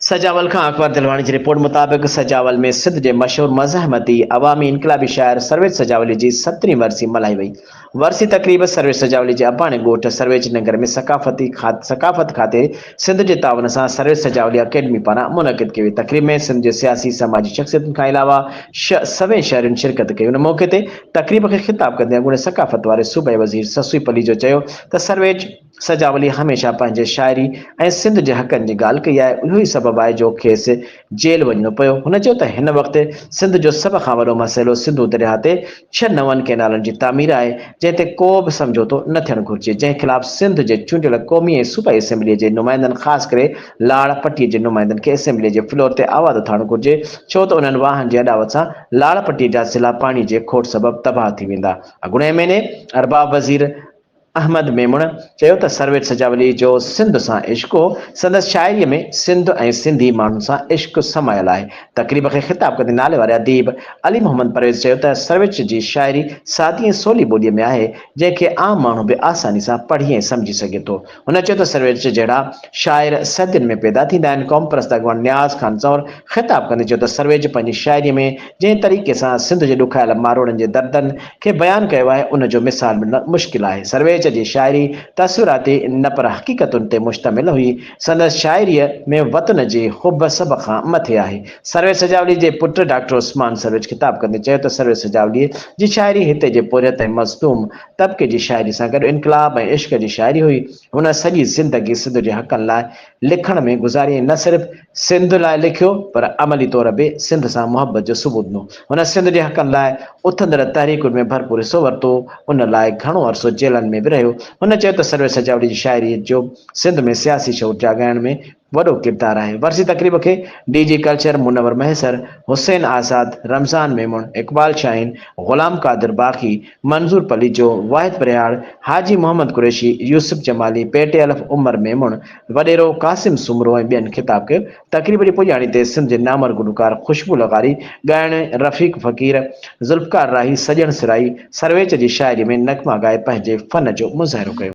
سجاول کان اڪبر دلواڻي جي رپورٽ مطابق سجاول ۾ سنڌ جي مشهور مزاحمتي عوامي انقلابي شاعر سرويچ سجاولي جي سترهين ورسي ملهائي وئي. ورسي تقريب سرويچ سجاولي جي اباڻي ڳوٺ سرويچ ننگر ۾ ثقافتي ثقافت کاتي سنڌ جي تعاون سان سرويچ سجاولي اڪيڊمي پاران منعقد ڪئي وئي. تقريب ۾ سنڌ جي سياسي سماجي شخصيتن کان علاوه سوين شهرين شرڪت ڪئي. ان موقعي تي تقريب کي خطاب ڪندي اڳوڻي ثقافت واري صوبائي وزير سسئي پليجو چيو ته سرويچ سجاولي هميشه پنهنجي شاعري ۽ سنڌ جي حقن جي ڳالهه ڪئي آهي، اهو ئي سبب آهي جو کيس جيل وڃڻو پيو. هن چيو ته هن وقت سنڌ جو سڀ کان وڏو مسئلو سنڌو درياهه تي ڇهه نون ڪئنالن جي تعمير آهي، جنهن تي ڪو به سمجهوتو نه ٿيڻ گهرجي، جنهن خلاف سنڌ جي چونڊيل قومي ۽ صوبائي اسيمبليء جي نمائندن خاص ڪري لاڙ پٽي جي نمائندن کي اسيمبليء جي فلور تي آواز اٿارڻ گهرجي، ڇو ته انهن واهن جي اڏاوت سان لاڙ پٽي جا ضلعا پاڻي جي کوٽ سبب تباهه ٿي ويندا. اڳوڻي ايم اين اي ارباب وزير احمد ميمڻ چيو ته سرويچ سجاولي جو سنڌ سان عشق هو، سندس شاعريء ۾ سنڌ ۽ سنڌي ماڻهن سان عشق سمايل آهي. تقريب کي خطاب ڪندي نالي واري اديب علي محمد پرويز چيو ته سرويچ جي شاعري سادي ۽ سولي ٻوليء ۾ آهي، جنهن کي عام ماڻهو به آساني سان پڙهي ۽ سمجهي سگهي ٿو. هن چيو ته سرويچ جهڙا شاعر صدين ۾ پيدا ٿيندا آهن. قومپرست اڳواڻ نياز خان زئور خطاب ڪندي چيو ته سرويچ پنهنجي شاعريء ۾ جنهن طريقي سان سنڌ جي ڏکايل ماروئڙن جي دردن کي بيان ڪيو آهي ان جو مثال ملڻ مشڪل آهي. سرويچ جي شاعري تصوراتي نه پر حقيقتن تي مشتمل هئي. سندس شاعريء ۾ وطن جي حب سڀ کان مٿي آهي. سرويچ سجاولي جي پٽ ڊاڪٽر عثمان سرويچ خطاب ڪندي چيو ته سرويچ سجاوليء جي شاعري هتي جي پورهيت ۽ مظلوم طبقي جي شاعري سان گڏ انقلاب ۽ عشق جي شاعري هئي. هن سڄي زندگي سنڌ جي حقن لاء لکڻ ۾ گذاري ۽ نه صرف سنڌ لاء لکيو پر عملي طور به سنڌ سان محبت جو ثبوت ڏنو. هن سنڌ جي حقن لاء اٿندڙ تحريڪن ۾ ڀرپور حصو ورتو، ان لاء گهڻو عرصو جيلن ۾ به رهيو. هن چيو ته سرويچ سجاولي جي شاعري جو سنڌ ۾ سياسي شعور جاڳائڻ ۾ وڏو ڪردار آهي. ورسي تقريب کي D G culture Munawar Mahesar, Hussain Azad, Ramzan Memon, Iqbal Shaheen, Ghulam Qadir Baghi, Manzoor Palijo, Wahid Parhiyar, Haji Muhammad Qureshi, Yousuf Jamali, P T Alif Umar Memon, وڏيرو قاسم سومرو ۽ ٻين خطاب ڪيو. تقريب جي پڄاڻي تي سنڌ جي نامور گلوڪار خوشبو لغاري، ڳائڻي رفيق فقير، ذوالفقار راهي، سڄڻ سرائي، سرويچ جي شاعري ۾ نغما ڳائي پنهنجي فن جو مظاهرو ڪيو.